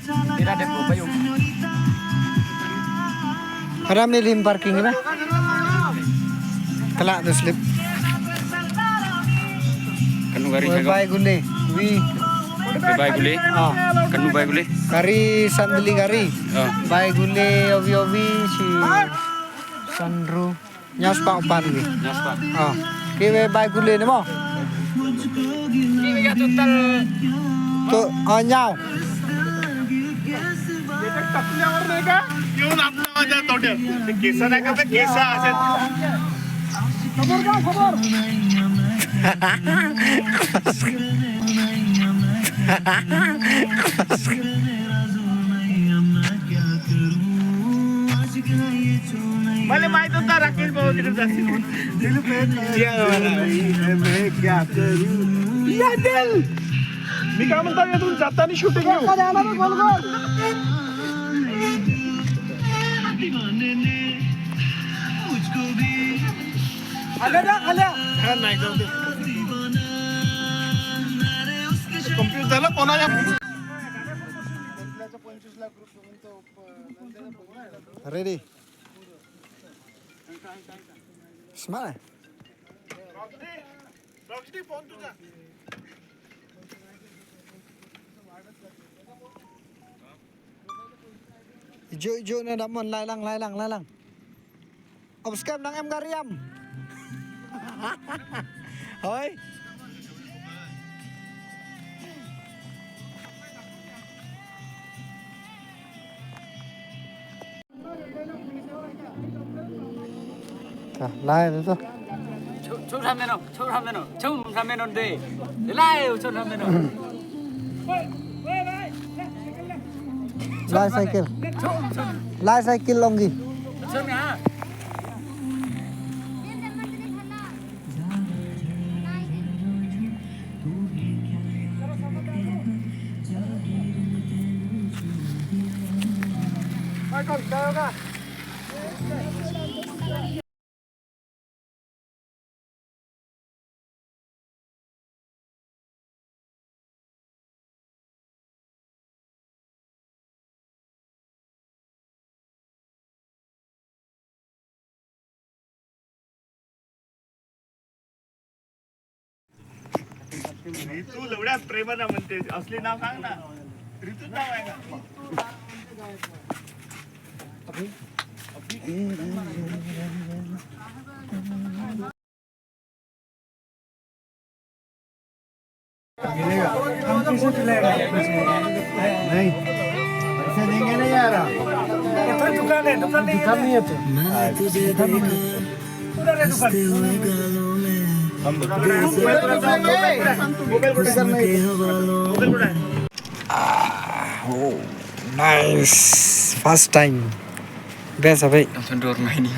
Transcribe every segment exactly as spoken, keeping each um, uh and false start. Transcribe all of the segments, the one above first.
Ira dep ko payung. Haram ni lim parking ni ba. Kala tu slip. Kanu gari jaga. Bai gule. Wi. Bai gule. Ah. Kanu bai gule. Gari sandali gari. Ah. Bai gule obi obi si sandru. Nyaw spah u pan gi. Nyaw spah. Ah. Ki wei bai gule ni mo. Ki wei ka total. To, ah, nyaw. ये तक टपले और रहेगा, क्यों नाम ना आ जाए तो डर। कैसा रहेगा बे, कैसा ऐसे? खबर का खबर। मला माहित होता राकेश भाऊ तिकडे जातील. दिल पे क्या, मैं क्या करूं? या दिल. मी काय म्हणतो, यातून जाताना शूटिंग घेऊ. आल्या ना, आल्या. हा, नाही, जाऊ दे. कम्प्लीट झालं कोणाला? Ready. Smart. Ijo, ijo na damon, lai lang, lai lang, lai lang. Obskem nang em gariam. Hoi. Ta, lai tu tu. Chum, chum tham meno, chum tham meno, chum tham meno de. Lai, chum tham meno. Lai cycle. Chum, chum. Lai cycle long gi. Chum ya. Ritu एवढ्या प्रेमानं म्हणते, असली नाव सांग ना. रितू नाव आहे का? मिलेगा। हम किसे पिलाएगा? नहीं, पैसे देंगे नहीं यार। तो दुकान है, दुकान नहीं है। दुकान नहीं है तो। दुकान नहीं है। उधर है दुकान। हम दुकान है। मोबाइल को नहीं। Ah, oh, nice. First time. Best, ah, bhai. Ym sngewdor ngai ni.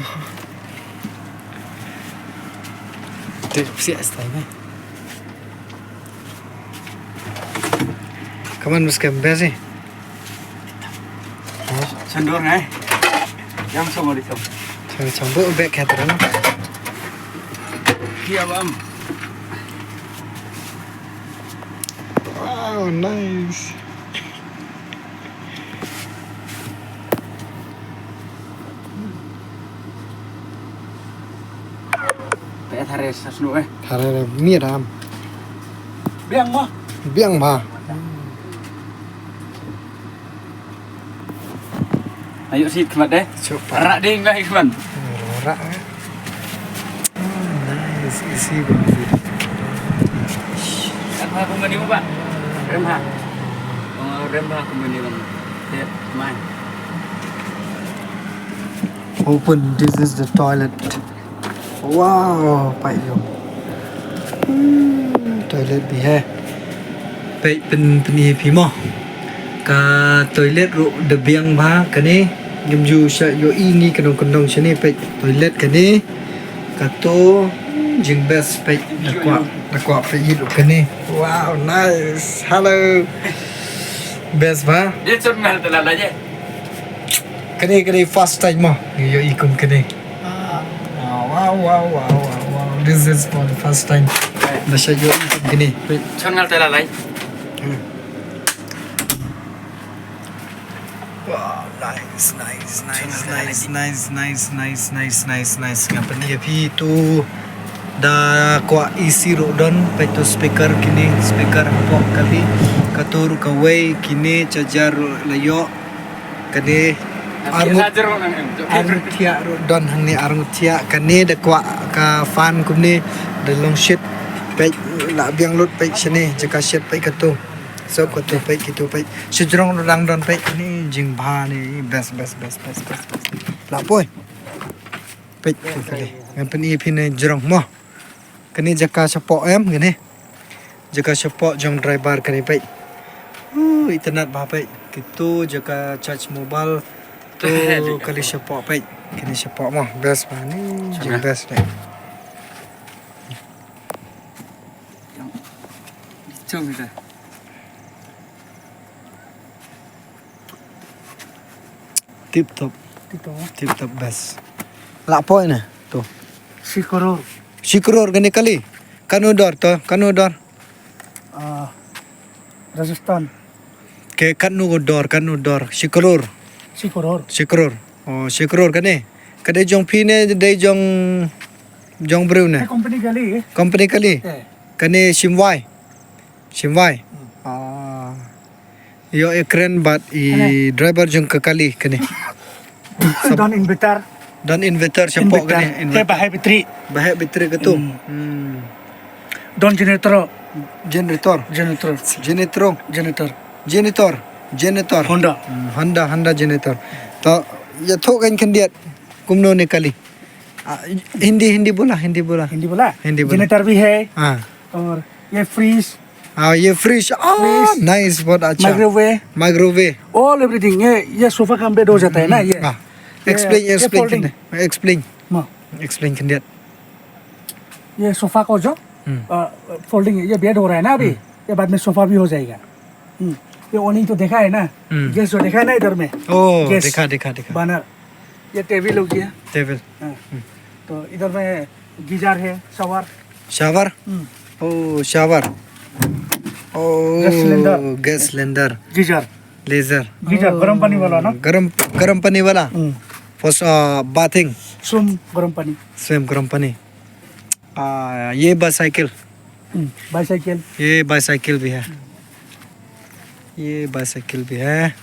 Te siap style, bhai. Come on, best, best, eh. Sngewdor ngai. Ym sngewdor di sngewdor. Sngewdor, sngewdor, bek khat, no? Kia bam. Wow, nice. Te thare sa snu eh. Thare re mi ram. Biang ma. Biang ma. Ayo sit khmat deh. Chup. Rak ding ngai khmat. Rak. Nice, easy bang. Rem ha company ba? Rem ha. Oh, Rem ha company bang. Te mai. Open, this is the toilet. Wow, pait ïa u. Hmm, toilet bha hi. Peit pyn, pyni phi mo. Ka toilet ruh da biang bha kane. Ngim ju shah ïohi ngi kyndong kyndong shane, peit toilet kane. Kato, hmm, jing best, peit da kwah, da kwah peit ïa u kane. Wow, nice. Hello. Best bha. Ye chon ngal te la la ye. Kane, kane first time mo. Ïohi kum kane. Ah, wow, wow, wow, wow, wow. This is for the first time. Right. Da shah ïohi kum kane. Wait. Chon ngal te la lai. Hmm. Wow, nice, nice, nice, nice, nice, nice, nice, nice, nice, nice. Nga pyni ïa phi tu da kwah A C ruh don, peit tu speaker kine, speaker hapoh kali. Katu ruh kawei, kine charger ruh la ïoh. Kane arngut, arngut thiah ruh don hangne, arngut thiah. Kane da kwah ka fan kumne da long shit. Peit la biang lut, peit shane jaka shit, peit katu. So katu peit, kitu peit. Shajrong ruh dang don peit. Ni jingbha ni, best, best, best, best, best, best. La poi. Peit tu kali. Ngan pyni phi ne jrong mo. Kane jaka shapoh em kane. Jaka shapoh jong driver kane peit. Uh, itynnad bha peit. Kitu jaka charge mobile. Tu kali shapoh peit. Kane shapoh mo. Best bha ni. Jing best dei. Chong kita. Tip top. Tip top. Tip top best. La poi ne tu. Shi crore. Shi crore kane kali. Katno dor to, katno dor. Ah, Rajasthan. Ke katno dor, katno dor. Shi crore. Shi crore. Shi crore. Oh, shi crore kane. Ka dei jong phi ne dei jong, jong briew ne? Company kali. Company kali. Kane shim wai. Shim wai. Ah. Ïoh ïa kren bad i driver jong ka kali kane. Don inverter. Don inverter shapoh kane. Inverter. Ba heh battery. Ba heh battery katu. Hmm. Don generator. Generator. Generator. Generator. Generator. Generator. Generator. Honda. Hmm, Honda, Honda generator. To ïathuh kan khyndiat kumno ne kali. Ah, Hindi, Hindi bola, Hindi bola. Hindi bola. Hindi bola. Generator bhi hai. हाँ. और ये फ्रिज। हाँ, ये fridge. Ah, fridge. Nice, बहुत अच्छा। Microwave. Microwave. All everything। ये, ये सोफा का बेड हो जाता है ना, ये। हाँ। ये, explain, ये explain फोल्डिंग। Explain। हाँ। Explain khyndiat। ये सोफा को जो, हम्म। अ, फोल्डिंग है, ये बेड हो रहा है ना अभी, हम्म। ये बाद में सोफा भी हो जाएगा। हम्म। ये ओनिंग तो देखा है ना, हम्म। गैस जो देखा है ना इधर में। ओ, गैस। देखा, देखा, देखा। बर्नर। ये टेबल हो गया। टेबल। हाँ। हम्म। तो इधर में गीजर है, शावर। शावर? हम्म। ओ, शावर। ओ, gas cylinder. Gas cylinder. Geyser. लेजर। गीजर, गर्म पानी वाला ना? गर्म, गर्म पानी वाला? हम्म। For, uh, bathing। स्वयं गर्म पानी। स्वयं गर्म पानी। आ, ये बाइसाइकिल। हम्म, बाइसाइकिल। ये बाइसाइकिल भी है। ये बाइसाइकिल भी है।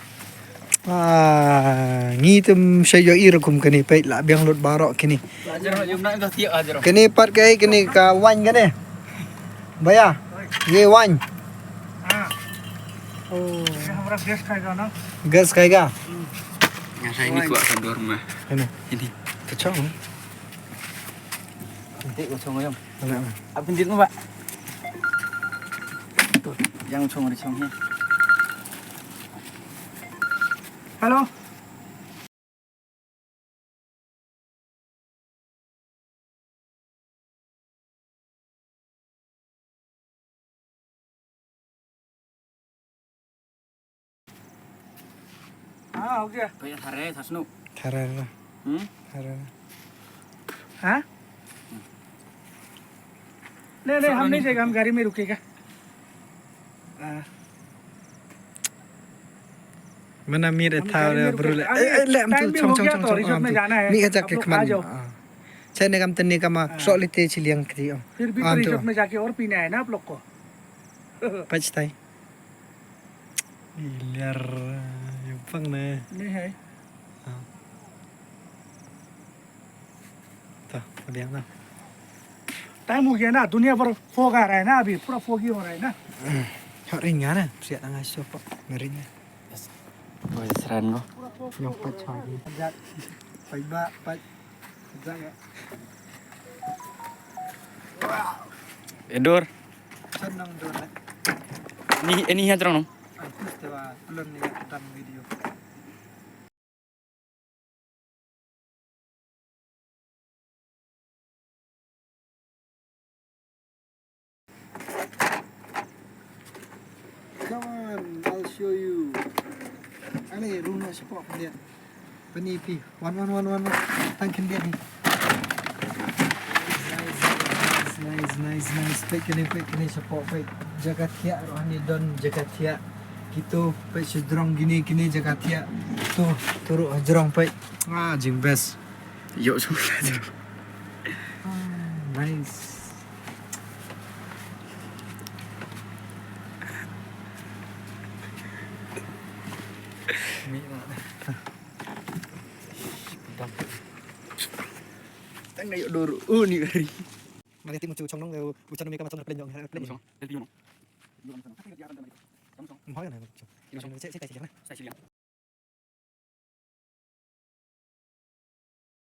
Ah, ngi tum sha ïohi rukom kane, peit la biang lut baroh kine. Kane pat kaei kane, ka wine kane? भैया, ये वाइन। हाँ। ओ। ये हमारा गैस खाएगा ना? गैस खाएगा? Nga sa ini kuat kan dorma. Ini. Ini. Kacau. Nanti kosong aja. Mana? Apa dia, Pak? Tuh, yang cong ada cong ni. Hello. हाँ, हो गया। भैया, थारे, थासनु। थारे रा। हम्म? थारे रा। हाँ? नहीं, नहीं, हम नहीं जाएगा, हम गाड़ी में रुकेगा। हाँ। Mana miet e thaw re bru le. Ai, ai, le am tu chong chong chong chong. Miet ka jak ke khman. Chai ne kam tene kama sok le te chiliang kri. फिर भी तो रिसोर्ट में जाके और पीना है ना आप लोग को। Pach tai. Ilar, yupang ne. नहीं है। To, biang na. टाइम हो गया ना, दुनिया भर फोग आ रहा है ना, अभी पूरा फोगी हो रहा है ना। Hot ring ya na, siap tengah siapa ngering ya. Boy, seran ko. Yang pat chagi. Pach ba, pach. Endur. Senang dur. Ni, ini yang terang. Artis tu lah, belum ni, kita video. Come on, I'll show you. Ale, rung na shapoh khyndiat. Pyni phi. Wan, wan, wan, wan, wan. Tang khyndiat ni. Nice, nice, nice, nice. Peit kine, peit kine shapoh, peit. Jaka thiah ruh hangne don jaka thiah. Kitu, peit shajrong kine, kine jaka thiah. Tu, tu ruh jrong peit. Ah, jing best. Ïoh shu la jrong. Ah, nice. Mi na. Tang na ïoh dur. Oh, ni ri. Mari ti muchu chong nong, eh, u chong nong mi ka ma chong pleng jong, pleng jong. Hoi na. Chong nong, chong, chong, chong, chong.